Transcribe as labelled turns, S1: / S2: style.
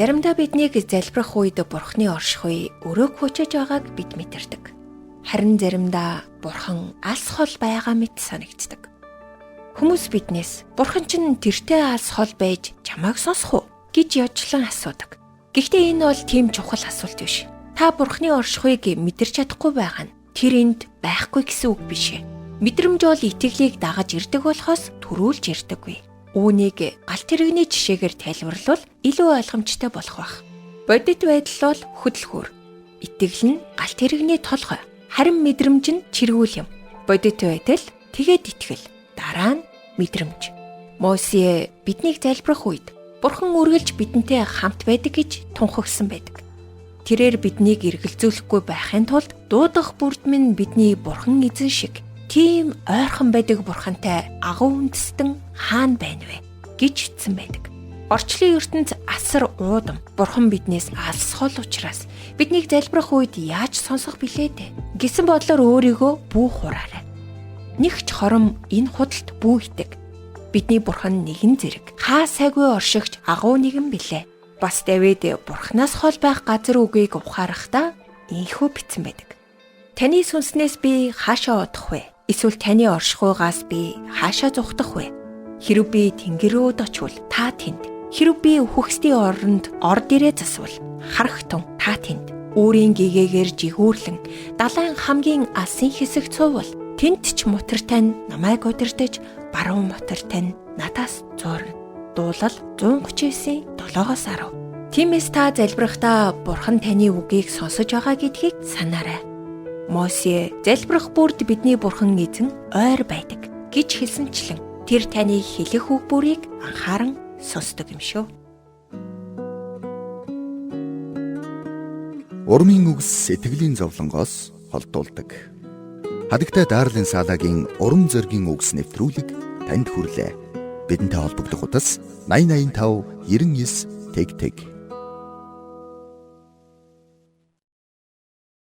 S1: Заримдаа биднийг залбирах үед Бурхны оршихуй өрөөг хүчэж байгааг бид мэдэрдэг. Харин заримдаа Бурхан алс хол байгаа мэт санагддаг. Хүмүүс биднээс "Бурхан чинь тэртээ алс хол байж чамайг сонсох уу?" гэж ёжлон асуудаг. Гэхдээ энэ бол тийм чухал асуулт биш. Та Бурханы оршихуйг мэдэрч чадахгүй байгаа нь тэр энд байхгүй гэсэн үг биш ээ. Мэдрэмж бол итгэлийг дагаж ирдэг болохоос төрүүлж ирдэггүй. Үүнийг галт тэрэгний жишээгээр тайлбарлавал илүү ойлгомжтой болох байх. Бодит байдал бол хөдөлгүүр. Итгэл нь галт тэрэгний толгой, харин мэдрэмж нь чиргүүл юм. Бодит байдал, тэгээд итгэл, дараа нь мэдрэмж. Мосе биднийг залбирах үед Бурхан үргэлж бидэнтэй хамт байдаг гэж тунхагласан байдаг. Тэрээр биднийг эргэлзүүлэхгүй байхын тулд дуудах бүрд минь бидний Бурхан эзэн шиг тийм ойрхон байдаг Бурхантай агуу үндэстэн хаана байна вэ гэж хэлсэн байдаг. Орчлын ертөнц асар уудам. Бурхан биднээс алс хол учраас биднийг залбирах үед яаж сонсох билээ дээ гэсэн бодлоор өөрийгөө бүү хураарай. Нэг ч хором энэ худалд бүү итэг. Бидний Бурхан нэгэн зэрэг хаа сайгүй оршигч агуу нэгэн билээ. Бас Давид Бурханаас хол байх газар үгийг ухаарахдаа ийнхүү бичсэн байдаг. Таны сүнснээс би хаашаа одох вэ? Эсвэл таны оршихуйгаас би хаашаа зугтах вэ? Хэрв би тэнгэр рүү очвол та тэнд. Хэрв би үхэгсдийн оронд ор дээрээ засвал харагтун та тэнд. Үүрийн гэгээгээр жигүүрлэн далайн хамгийн алсын хэсэгт суувал тэнд ч мотор тань намайг удирдах, баруун мотор тань надаас зуурна. Дуулал 139-ийн 7-оос 10. Тиймээс та залбирахдаа Бурхан таны үгийг сонсож байгаа гэдгийг санаарай. Мосе залбирах бүрд бидний Бурхан эзэн ойр байдаг гэж хэлсэнчлэн тэр таны хэлэх үг бүрийг анхааран сонсдог юм шүү.
S2: Урмын үгс сэтгэлийн зовлонгоос холдуулдаг. Хадагтай Дарлин Салагийн урам зоригийн үгс нэвтрүүлэг танд хүрлээ. Бидэнтэй холбогдох утас 8085 99 тэг тэг.